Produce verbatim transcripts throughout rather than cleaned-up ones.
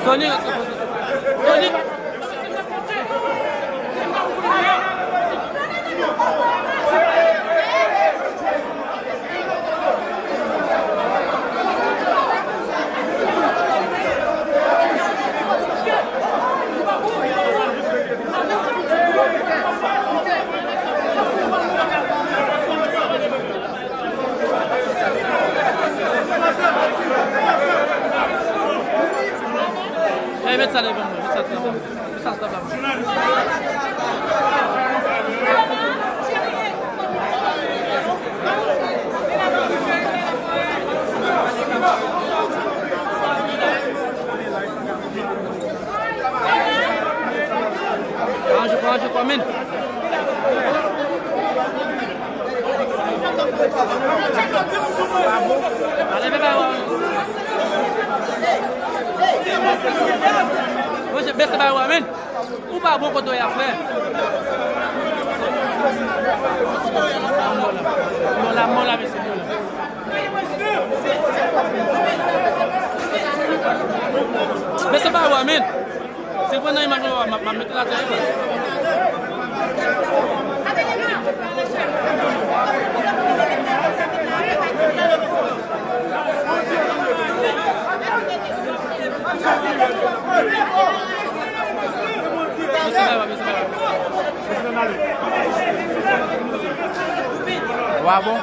Sonic, Sonic. Ey, met sa devan mwen, met sa devan mwen. Met sa devan mwen. Aranje kò, aranje kò, men. Aleve bay wa. Monchè, bese bay wa, men. Ou pa bon kote w ye a, frè. Bon, la, bon, la, mesye, bon, la. Bese bay wa, men. Se pran nan imaj la, m ap, m ap mete l atè. Wa bon.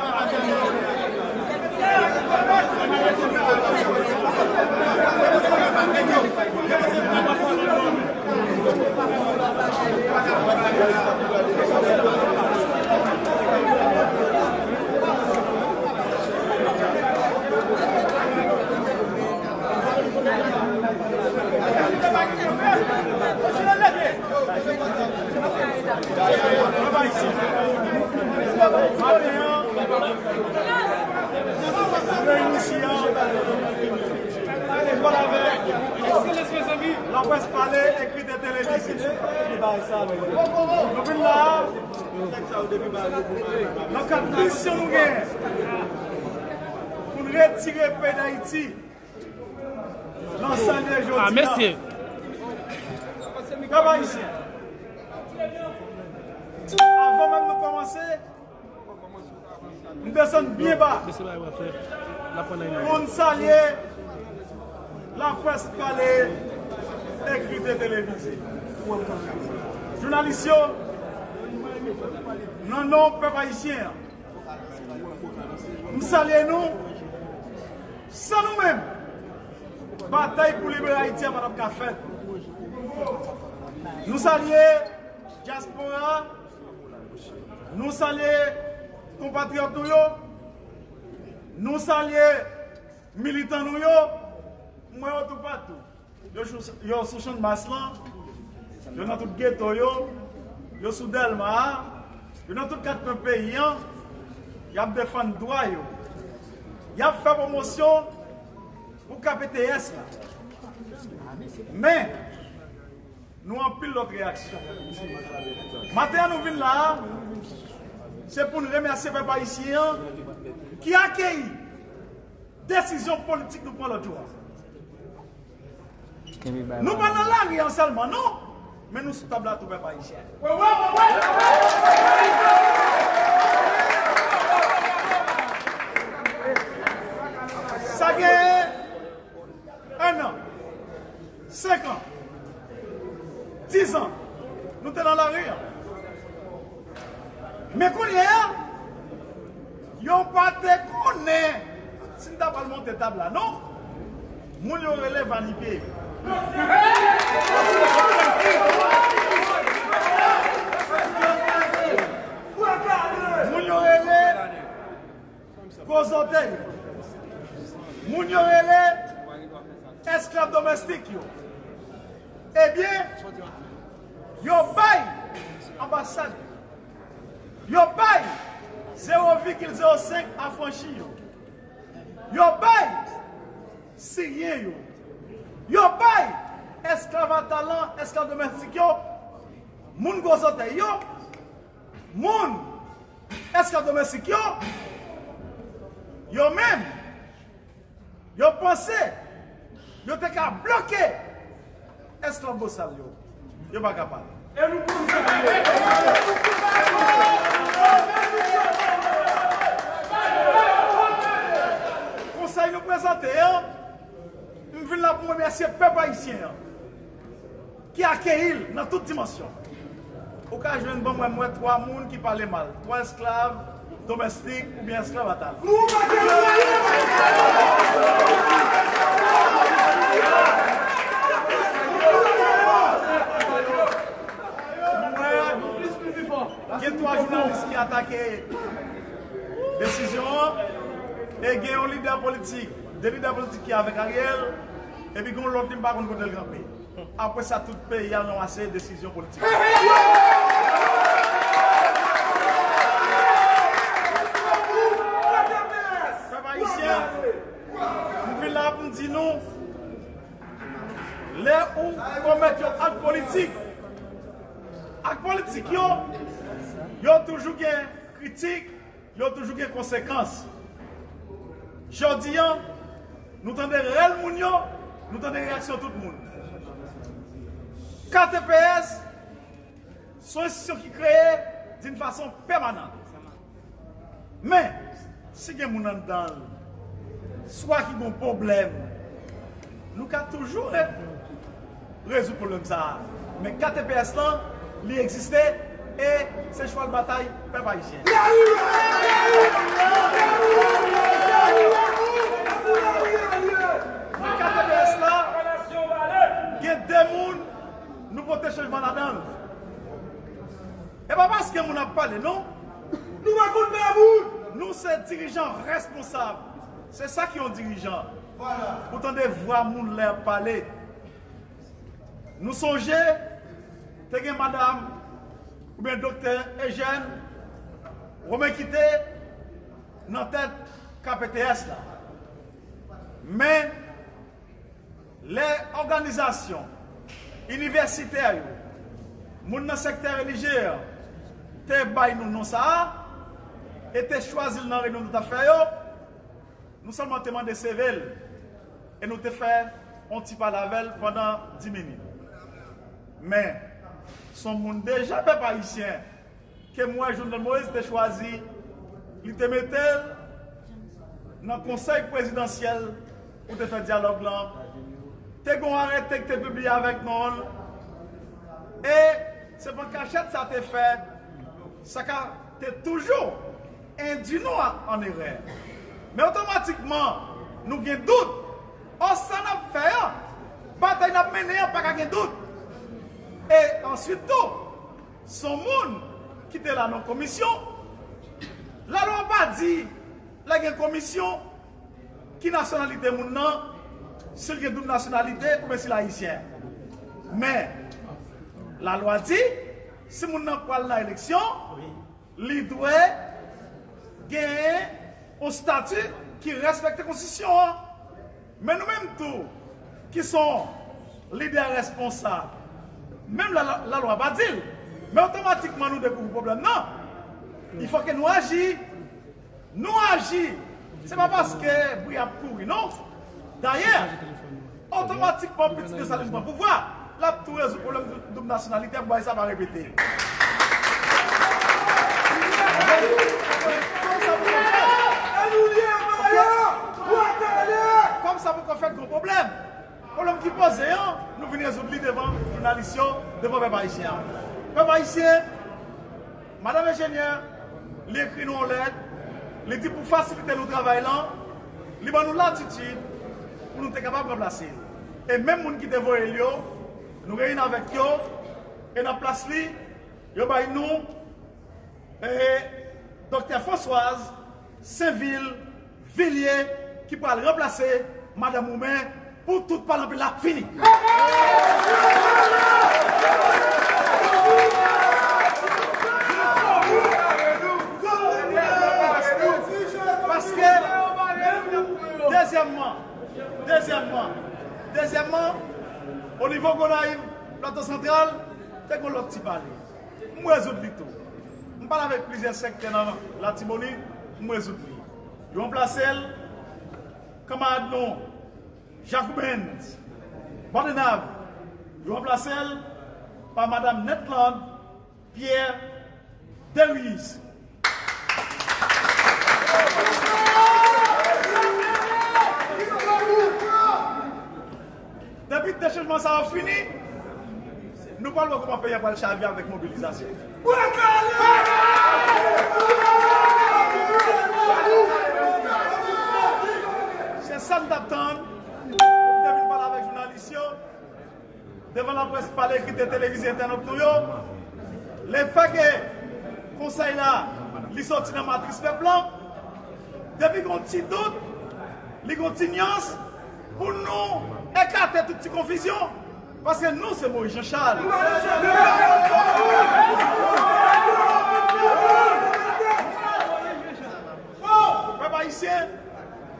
Laprès pale, ekri e televize. Nou vin la a nan kad misyon nou genyen pou n retire peyi Dayiti nan sa l ye jodi a. Pèp ayisyen, avan menm nou kòmanse, m desann byen ba pou n salye laprès pale, ekri e televize. Jounalis yo, nan non pèp ayisyen an, m salye nou. San nou menm, batay pou libere Ayiti a pa t ap ka fèt. Nou salye dyaspora, nou salye konpatriyòt nou yo, nou salye militan nou yo. M wè yo toupatou. Yo sou, yo sou Channmas lan, yo nan tout geto yo, yo sou Dèlma a, yo nan tout kat kwen peyi an, y ap defann dwa yo. Y ap fè pwomosyon pou K P T S la. Men, nou anpil lòt reyaksyon. Maten an nou vin la a, se pou n remèsye pèp ayisyen an ki akeyi desizyon politik nou pran lòt jou a. Nou pa nan lari an sèlman, non, men nou sou tab la tou, pèp ayisyen. Sa gen en an, senk an, diz an, nou te nan lari an. Men kounye a, yo pa te konnen si n ta pral monte tab la, non. Moun yo rele Vanipye. Moun yo rele gwo zòtèy. Moun yo rele esklav domestik yo. Ebyen, yo bay anbasad yo. Yo bay zewo vigil zewo senk afranchi yo. Yo bay siryen yo. Yo bay esklav a talan, esklav domestik yo, moun gwo zòtèy yo, moun esklav domestik yo, yo menm, yo panse yo te ka bloke Esklav bosal yo, yo pa ka pale. E nou konn sa yo. Konsèy nou prezante an, m vin la pou m remèsye pèp ayisyen an ki akeyi l nan tout dimansyon. Ou ka jwenn, ban mwen, mwen, twa moun ki pale mal, twa esklav domestik oubyen esklav atal. Mwen, gen twa jounalis ki atake desizyon an, e gen yon lidè politik, de lidè politik ki avèk Ariel, epi gen yon lòt li m pa konn kote l kanpe. Apre sa, tout peyi a ranmase desizyon politik. Pèp ayisyen, m vin la pou m di nou, lè ou komèt yon ak politik, ak politik yo, yo toujou gen kritik, yo toujou gen konsekans. Jodi a, nou tande rèl moun yo, nou tande reyaksyon tout moun. K T P S se yon enstitisyon ki kreye d'une façon permanente. Men, si gen moun anndan l, swa ki gen pwoblèm, nou ka toujou re-, rezoud pwoblèm sa a. Men K T P S lan, li egziste e se chwal batay pèp ayisyen. Nan K T P S la, gen de moun nou pote chanjman ladan l. E pa paske moun ap pale, non. Nou pa konn bay moun. Nou se dirijan responsab. Se sa ki yon dirijan. Ou tande vwa moun lè y ap pale. Nou sonje, te gen madanm oubyen doktè Ejèn Women ki te nan tèt K P T S la. Men, lè òganizasyon inivèsitè yo, moun nan sektè relijye an, te bay nou non sa a, e te chwazi l nan reyinyon nou t ap fè yo, nou sèlman te mande seve l, e nou te fè yon ti pale avè l pandan dis minit. Men, se yon moun deja, pèp ayisyen, ke m wè Jovenel Moïse te chwazi, li te mete l nan konsèy prezidansyèl pou te fè dyalòg lan. Te gen yon arete ki te pibliye avèk non l. E se pa kachèt sa te fè, sa ka te toujou endui nou an, an erè. Men otomatikman, nou gen dout. Ò, sa n ap fè an, batay n ap mennen an, pa ka gen dout. E answit tou, se yon moun ki te la nan komisyon. Lalwa pa di, lè gen komisyon, ki nasyonalite moun nan, si l gen doub nasyonalite oubyen si l ayisyen. Men, lalwa di, si moun nan pral nan eleksyon, li dwe genyen yon estati ki respekte konstitisyon an. Men nou menm tou, ki se yon lidè responsab, menm la, la, lalwa pa di l, men otomatikman nou dekouvri pwoblèm nan. Il faut que nou aji. Nou aji. Se pa paske bri ap kouri, non. Dayè, otomatikman, pitit Desalin pran pouvwa, l ap tou rezoud pwoblèm doub, doub nasyonalite pou bagay sa pa repete. Kòm sa poko fèt, kòm sa poko fèt, gen pwoblèm. Pwoblèm ki poze an, nou vin rezoud li devan jounalis yo, devan pèp ayisyen an. Pèp ayisyen, madanm enjenyè, li ekri nou yon lèt, li di pou fasilite nou travay lan, li ban nou latitid pou nou te kapab ranplase l. E menm moun ki te voye l yo, nou reyini avèk yo, e nan plas li, yo bay nou, e, Doktè Françoise Sainvil Villiers ki pral ranplase madanm Roumen pou tout pale anpil la fini. Paske, dezyèmman, dezyèmman, dezyèmman, o nivo Gonayiv, Plato Santral, te gen lòt ti pale. M rezoud li tou. M pale avèk plizyè sektè nan Latibonit, m rezoud li. Yo ranplase l, kanmarad nou, Jacobens, Bòdenave, Yo ranplase l pa Madanm Netland Pierre Deriz. Depi de chanjman sa yo fini, nou pral wè kòman peyi a pral chavire avèk mobilizasyon. Se sa n t ap tann. M te vin pale avèk jounalis yo devan laprès, pale ekri, televize, entènot nou yo. Lefètke konsèy la, li soti nan matris pèp lan, depi gon ti dout, li gon ti nyans, pou nou ekate tout ti konfizyon, paske nou se Moïse Jean Charles. Pèp ayisyen,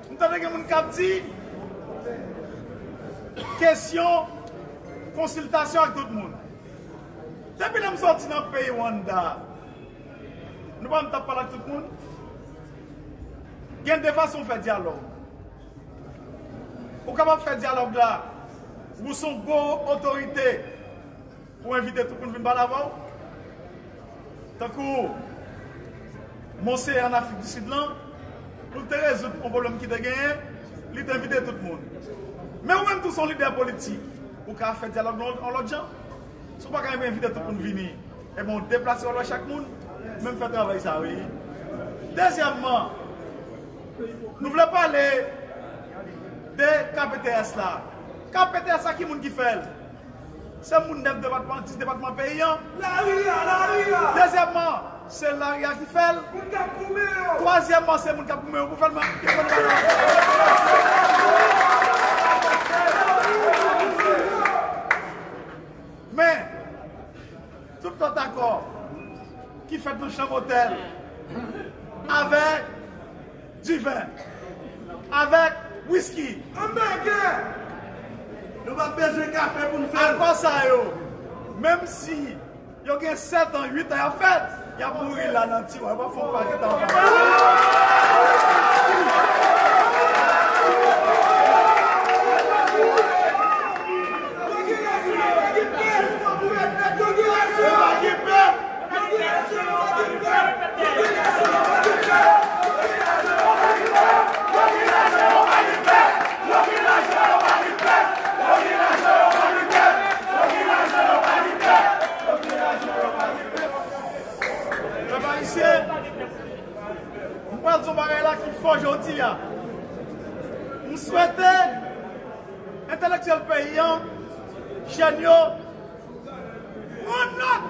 m tande gen moun k ap di kesyon konsiltasyon ak tout moun. Depi lè m sòti nan peyi Rwanda, nou pa m t ap pale ak tout moun. Gen de fason w fè dyalòg. Ou kapab fè dyalòg la, ou se yon gwo otorite, pou envite tout moun vin pale avè w. Tankou Monseyè an Afrik di Sid lan, pou l te rezoud yon pwoblèm ki te genyen, li te envite tout moun. Men ou menm tou se yon lidè politik, ou ka fè dyalòg nan yon lòt jan. Si w pa ka envite tout moun vini, ebyen w deplase w al wè chak moun, men m fè travay sa wi. Dezyèmman, nou vle pale de K P T S la. K P T S la, ki moun ki fè l? Se moun nèf depatman, dis depatman peyi an. Lari a, lari a. Dezyèmman, se lari a ki fè l. Moun k ap goumen yo. Twazyèmman, se moun k ap goumen yo pou fè l. Men, tout lòt akò ki fèt nan chanm otèl avèk diven, avèk wiski. Anbègè! Nou pa bezwen kafe pou n fè l. Akò sa yo, menm si yo gen sèt an, uit an y ap fèt, y ap mouri la nan tiwa, yo p ap fè yon pakèt anfan. Pèp ayisyen, m pral di yon bagay la ki fò jodi a. M swete entèlektyèl peyi an, jèn yo, pran nòt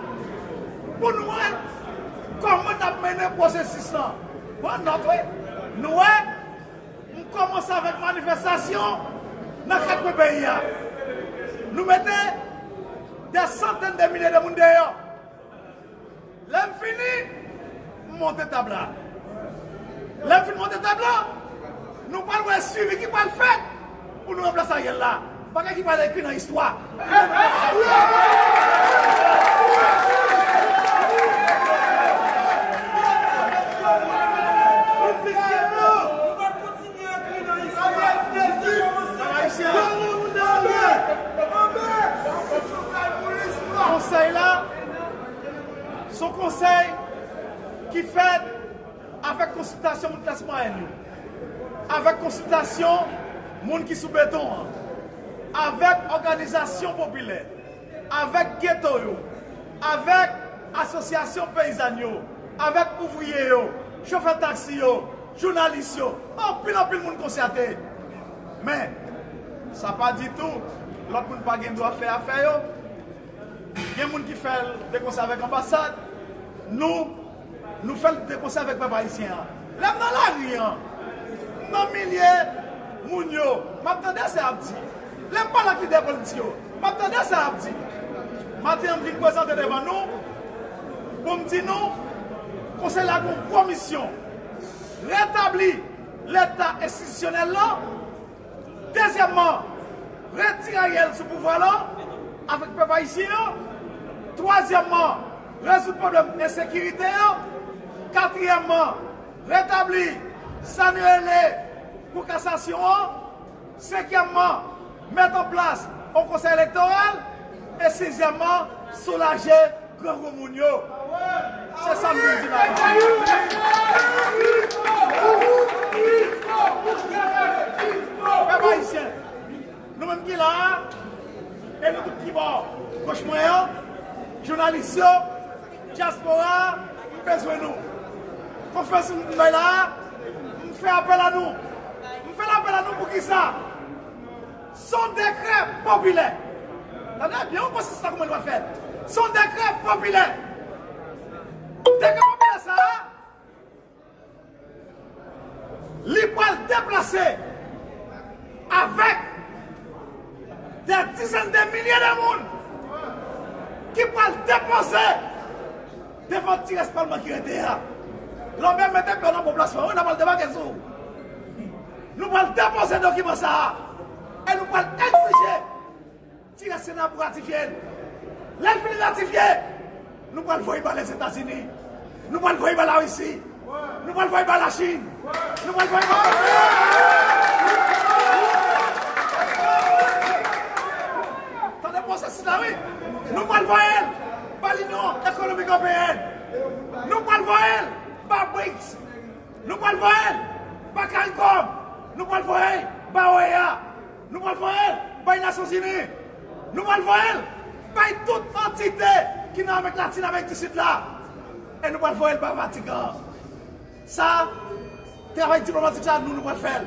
pou n wè kòman n ap mennen pwosesis lan. Pran nòt, wi. Nou wè, m kòmanse avèk manifestasyon nan kat kwen peyi a. Nou mete dè santèn de milye de moun deyò. Lè m fini, m monte tab la. Lè m fin monte tab la, nou pral wè swivi ki pral fèt pou nou ranplase Ariel la. Bagay ki pral ekri nan istwa. Konsèy la, se yon konsèy ki fèt avèk konsiltasyon moun klas mwayèn yo, avèk konsiltasyon moun ki sou beton an, avèk òganizasyon popilè, avèk geto yo, avèk asosyasyon peyizàn yo, avèk ouvriye yo, chofè taksi yo, jounalis yo, anpil, anpil moun konsyate. Men, sa pa di tou, lòt moun pa gen dwa fè afè yo. Gen moun ki fè l de konsèy avèk anbasad. Nou, nou fè l de konsèy avèk pèp ayisyen an. Lè m nan lari an, m nan milye moun yo, m ap tande sa y ap di. Lè m pale ak lidè politik yo, m ap tande sa y ap di. Maten an, m vin prezante devan nou pou m di nou, konsèy la gen yon gwo misyon, retabli Leta enstitisyonèl lan. Dezyèmman, retire Ariel sou pouvwa la avèk pèp ayisyen an. Twazyèmman, rezoud pwoblèm ensekirite yo. Katriyèmman, retabli sa n rele Kou Kasasyon an. Senkyèmman, mete an plas yon konsèy elektoral. E sizyèmman, soulaje gran gwo moun yo. Se sa m vin di la. Pèp ayisyen, nou menm ki la a, e nou tout ki bò goch mwen an, jounalis yo, dyaspora, m bezwen nou. Konfyans m bay la a, m fè apèl a nou. M fè apèl a nou poukisa? Se yon dekrè popilè. Tande byen, yon pwosès la kòman l pral fèt. Se yon dekrè popilè. Dekrè popilè sa a, li pral deplase avèk dè dizèn de milye de moun ki pral depoze devan ti rès palman ki rete a. Lòbèy mete pye w nan bon plas mwen, wi, n a pral debake sou ou. Nou pral depoze dokiman sa a e nou pral egzije ti rès Sena pou ratifye l. Lè l fin ratifye, nou pral voye ba Lèzetazini. Nou pral voye ba Larisi. Nou pral voye ba Lachin. Nou pral voye ba... Tande pwosesis la, wi. Nou pral voye l ba Linyon Ekonomik Ewopeyèn. Nou pral voye l ba brics. Nou pral voye l ba CARICOM. Nou pral voye l ba O E A. Nou pral voye l bay Nasyonzini. Nou pral voye l bay tout antite ki nan Amerik Latin, Amerik di Sid la. E nou pral voye l ba Vatikan. Sa, travay diplomatik sa, nou, nou pral fè l.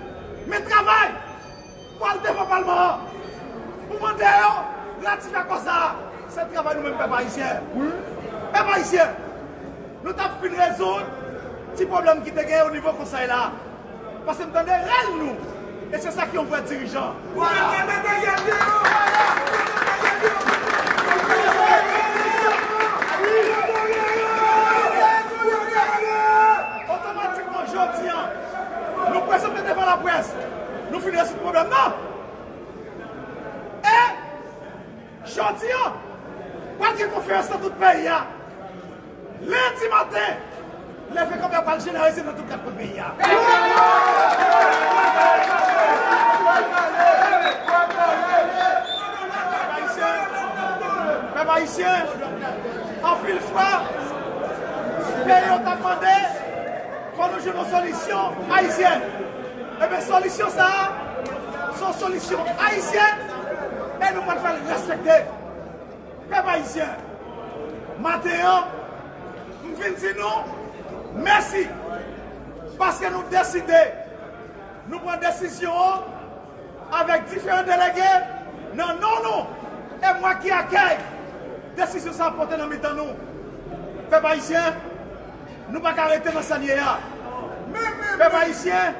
Men travay pou al devan palman an, pou mande yo ratifye akò sa a, se travay nou menm pèp ayisyen. Pèp ayisyen, nou t ap fin rezoud ti pwoblèm ki te gen o nivo konsèy la. Paske m tande rèl nou. E se sa ki yon vrè dirijan. Vwala! Otomatikman, jodi a, nou prezante devan laprès. Nou fin rezoud pwoblèm nan. E jodi a, pral gen konferans nan tout peyi a. Lendi maten, leve kanpe a pral jeneralize nan tout kat kwen peyi a. Pèp ayisyen, pèp ayisyen, anpil fwa, peyi yo t ap mande, fò nou jwenn yon solisyon ayisyèn. Ebyen, solisyon sa a, se yon solisyon ayisyèn, e nou pral fè l respekte. Pèp ayisyen, maten an, m vin di nou mèsi, paske nou deside, nou pran desizyon an avèk diferan delege nan non nou, e mwen ki akèy desizyon sa a pote nan mitan nou. Pèp ayisyen, nou pa ka rete nan sa n ye a. Pèp ayisyen,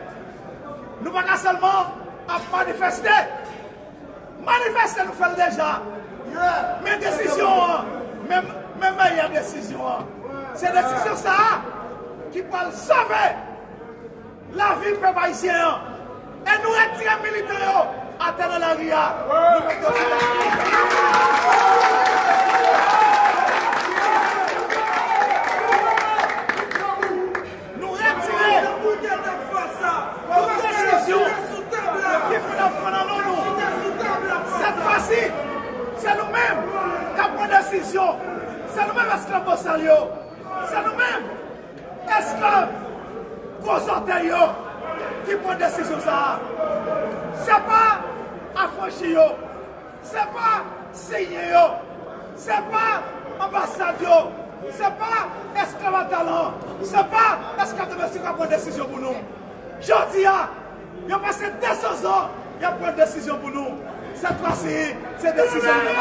nou pa ka sèlman ap manifeste. Manifeste, nou fè l deja. Men desizyon an, men, men meyè desizyon an, se desizyon sa a ki pral sove lavi pèp ayisyen an. E nou retire militan yo atè nan lari a. Nou mete yo sou lari. Nou retire tout desizyon ki pou n ap pran nan non nou. Sèt fwa si, se nou menm k ap pran desizyon. Se nou menm esklav bosal yo. Se nou menm esklav gwo zòtèy yo ki pran desizyon sa a. Se pa afranchi yo. Se pa senye yo. Se pa anbasad yo. Se pa esklav a talan. Se pa esklav domestik k ap pran desizyon pou nou. Jodi a, yo pase de san zan, y ap pran desizyon pou nou. Sèt fwa si, se desizyon nou.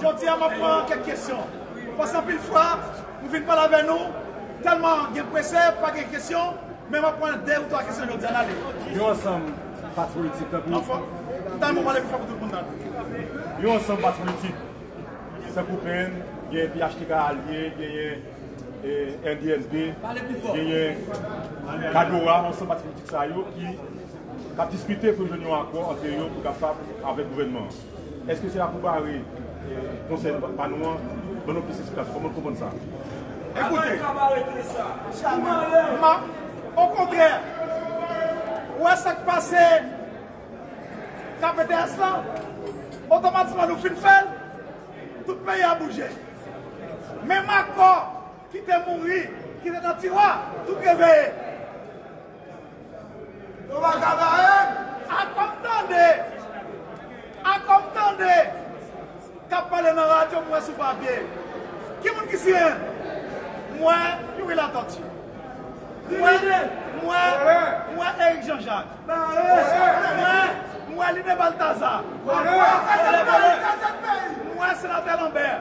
Jodi a, m ap pran kèk kesyon. Paske anpil fwa, m vin pale avè nou, tèlman gen prese, pa gen kesyon, men m ap pran de ou twa kesyon jodi a, n ale. Yon ansanm pati politik tankou... Anfò, m ta renmen w pale pi fò pou tout moun tande. Yon ansanm pati politik tankou P N, genyen P H T K Alye, genyen, eh, N D N P, genyen Kadora, ansanm pati politik sa yo ki, k ap diskite pou jwenn yon akò ant yo pou kapab avèk gouvènman an. Èske se la pou bare, eh, konsèy pa, pa nou an? Ban nou plis esplikasyon. Kòman w konprann sa? Ekoute, m ap, okontrè, Ou wè sa k pase K P T S lan? Otomatikman nou fin fè l, tout peyi a bouje. Menm akò ki te mouri, ki te nan tiwa, tout reveye. Nou pa ka bare m. Akò m tande, akò m tande k ap pale nan radyo, m wè sou papye. Ki moun ki siyen? M wè Youri Latortue. M wè, m wè, m wè Eric Jean Jacques. M wè, m wè Lidé Balthazar. M wè Senatè Lambert.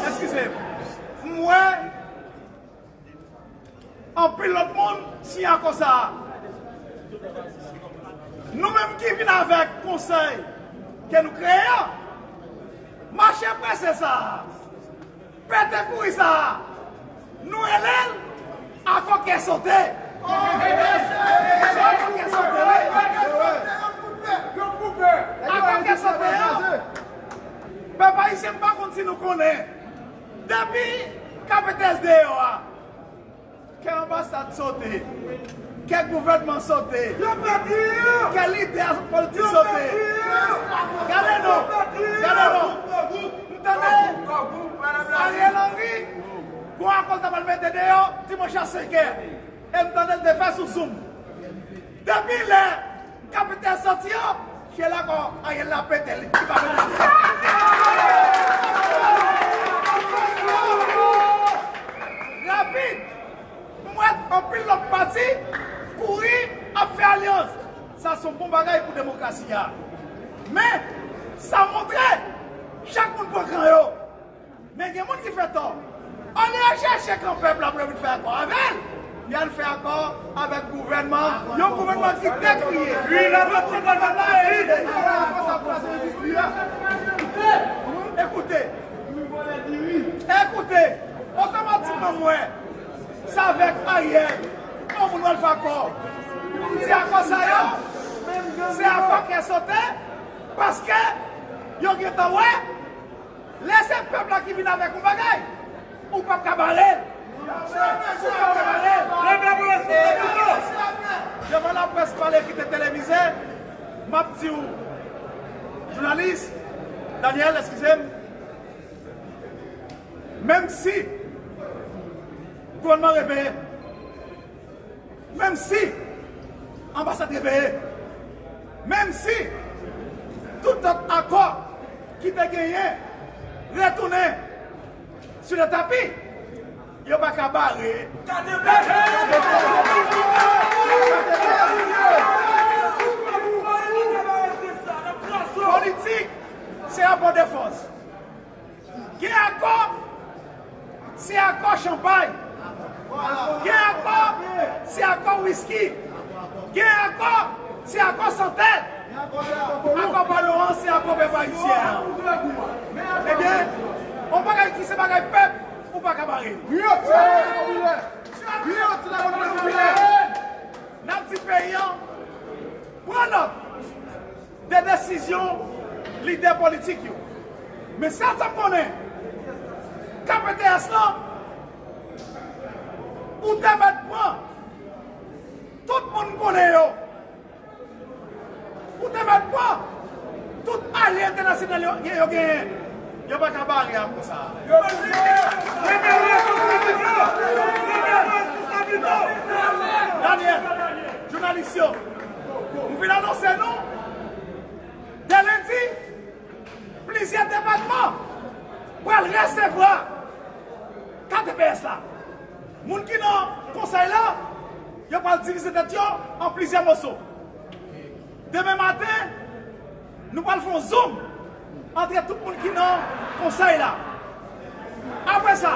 Eskize m. M wè anpil lòt moun siyen akò sa a. Nou menm ki vin avèk konsèy ke nou kreye an, mache prese sa a, pete kouri sa a, nou rele l akò kè sote. Se akò kè sote, wi. Akò kè sote an, pèp ayisyen, m pa konn si nou konnen, depi K P T S deyò a, kè anbasad sote, kè gouvènman sote, kè lidè politik sote. Gade non, gade non. M tande, Ariel Henry, gon akò l ta pral mete deyò dimanch a senkè. E m tande l te fè sou Zoom. Depi lè K P T S soti an, fyèl akò Ariel la pete, li pa pete. Rapid, m wè anpil lòt pati kouri ap fè alyans. Sa se yon bon bagay pou demokrasi a. Men, sa montre chak moun pran kan yo. Men gen moun ki fè tò. Olye yo chèche kan pèp la pou yo vin fè akò avè l, y al fè akò avèk gouvènman, yon gouvènman ki dekriye. Yon gouvènman la ede. Ekoute, ekoute, otomatikman m wè se avèk Ariel yon moun w al fè akò. M di akò sa yo, se akò kè sote, paske yo gentan wè. Lè se pèp la ki vin avèk yon bagay, ou p ap ka bare l. Ou p ap ka bare l. Devan laprès pale ki te televize, m ap di w, jounalis, Daniel, eskize m, menm si gouvènman reveye, menm si anbasad reveye, menm si tout lòt akò ki te genyen retounen sou le tapi, yo pa ka bare. Politik, se rapò de fòs. Gen akò, se akò chanpay. Gen akò, se akò wiski. Gen akò, se akò santèl. Akò pa nou an, se akò pèp ayisyen an. Ebyen, yon bagay ki se bagay pèp, ou pa ka bare. N ap di peyi an, pran nòt de desizyon lidè politik yo. Men sèl sa m konnen, K P T S lan, ou te mèt pran tout moun m konnen yo. Ou te mèt pran tout alye entènasyonal yo, yo genyen. Yo pa ka bare a konsa. Daniel, jounalis yo, m vin anonse nou, de lendi, plizyè depatman pral resevwa K T P S la. Moun ki nan konsèy la, yo pral divize tèt yo an plizyè moso. Demen maten, nou pral fè yon zoom antre tout moun ki nan konsèy la. Apre sa,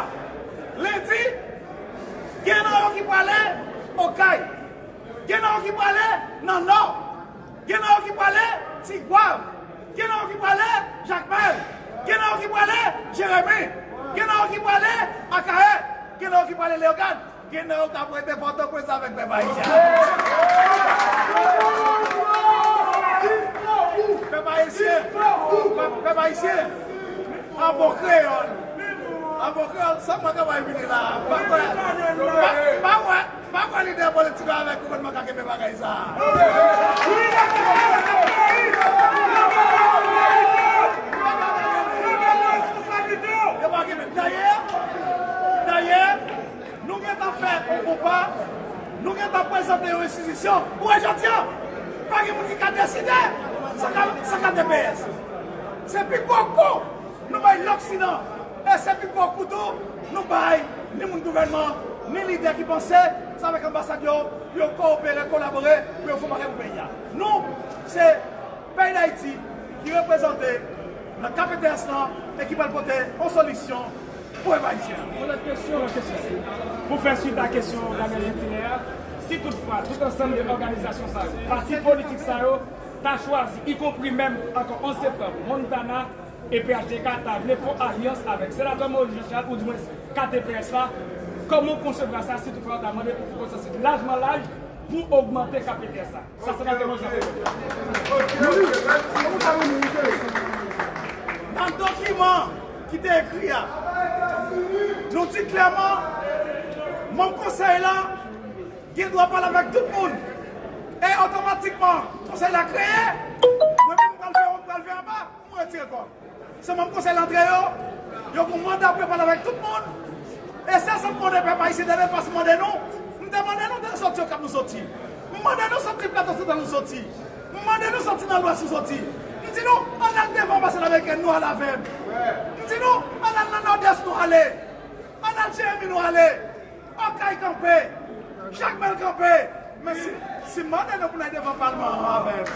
lendi, gen nan yo ki prale Okay. Gen nan yo ki prale nan Nò. Gen nan yo ki prale Tigwav. Gen nan yo ki prale Jakmèl. Gen nan yo ki prale Jeremi. Gen nan yo ki prale Akayè. Gen nan yo ki prale Leyogàn. Gen nan yo k ap rete Pòtoprens avèk pèp ayisyen. Pèp ayisyen, pèp ayisyen, an bon kreyòl, Abon kreyòl, sa mwen ka bay vini la. Pa kwè, pa, pa kwè, pa kwè lidè politik yo avèk gouvènman ka kenbe bagay sa. Yo pa kenbe. Dayè, dayè, nou gentan fè yon konpa, nou gentan prezante yon enstitisyon. Ou wè jodi a, pa gen moun ki ka deside sa ka, sa ka D P S. Se pi gwo kou nou bay Loksidan. E se pi gwo kou tou nou bay ni moun gouvènman, ni lidè ki panse se avèk anbasad yo pou yo kowopere, kolabore, pou yo fè yon bagay pou peyi a. Nou, se peyi Dayiti ki reprezante nan K P T S lan e ki pral pote yon solisyon pou pèp ayisyen an. Yon lòt kesyon, pou fè swit a kesyon Daniel Gentile a, si toutfwa tout ansanm de òganizasyon sa yo, pati politik sa yo, ta chwazi, ikonpri menm ankò onz septanm, Montana e P H T K ta vle fè yon alyans avèk Senatè Moïse Jean Charles, oudimwens K T P S la, kòman w konsevwa sa si toutfwa yo ta mande pou fè konsansis lajman laj pou ogmante K P T S la? Sa, se nan temwen sa. Nan dokiman ki te ekri a, nou di klèman, manm konsèy la gen dwa pale avèk tout moun. E otomatikman, konsèy la kreye, mwen menm, m pral fè wo, m pral fè anba, m retire kò m. Se manm konsèy la antre yo, yo gen manda pou yo pale avèk tout moun. E se sa m mande pèp ayisyen, dènye fwa m mande nou, m te mande nou de sòti Okap nou sòti. M mande nou sòti Plato Santral nou sòti. M mande nou sòti nan Lwès nou sòti. M di nou, ann al devan anbasad amerikèn nou ale avè m. M di nou, ann al nan Nòdès nou ale. Ann al Jeremi nou ale. Okay kanpe, Jakmèl kanpe. Men si, si mande nou pou n al devan palman an avè m,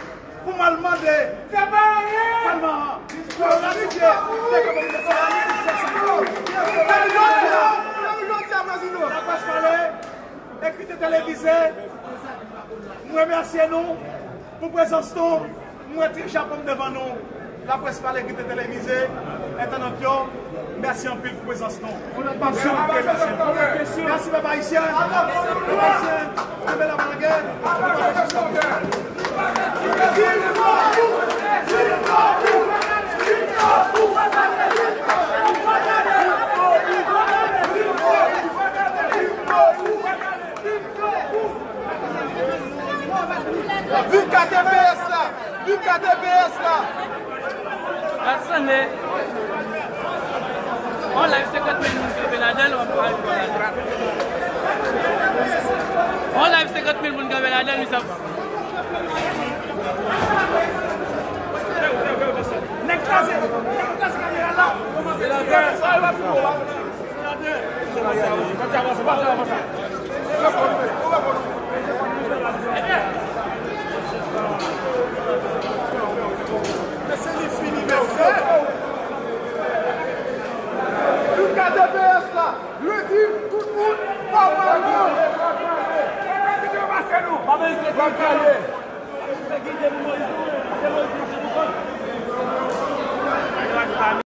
pou m al mande palman an pou yo ratifye de kanpe pou de sa. Laprès pale, ekri te televize, m remèsye nou pou prezans nou. M retire chapo m devan nou. Laprès pale ki te televize, entènant yo, mèsi anpil pou prezans nou. M ap janm remèsye nou. Mèsi pèp ayisyen. Pèp ayisyen, kenbe la pa lage. Viv K T P S la! Viv K T P S la! Ap sonne. On live senkant mil moun kanpe ladan l, w ap pale. On live senkant mil moun kanpe ladan l, misye ap. Nèg kraze, nèg kraze kamera la. Mesye, li fini, mesye. Pou K T P S la, lendi, tout moun pa pale. Pa pale.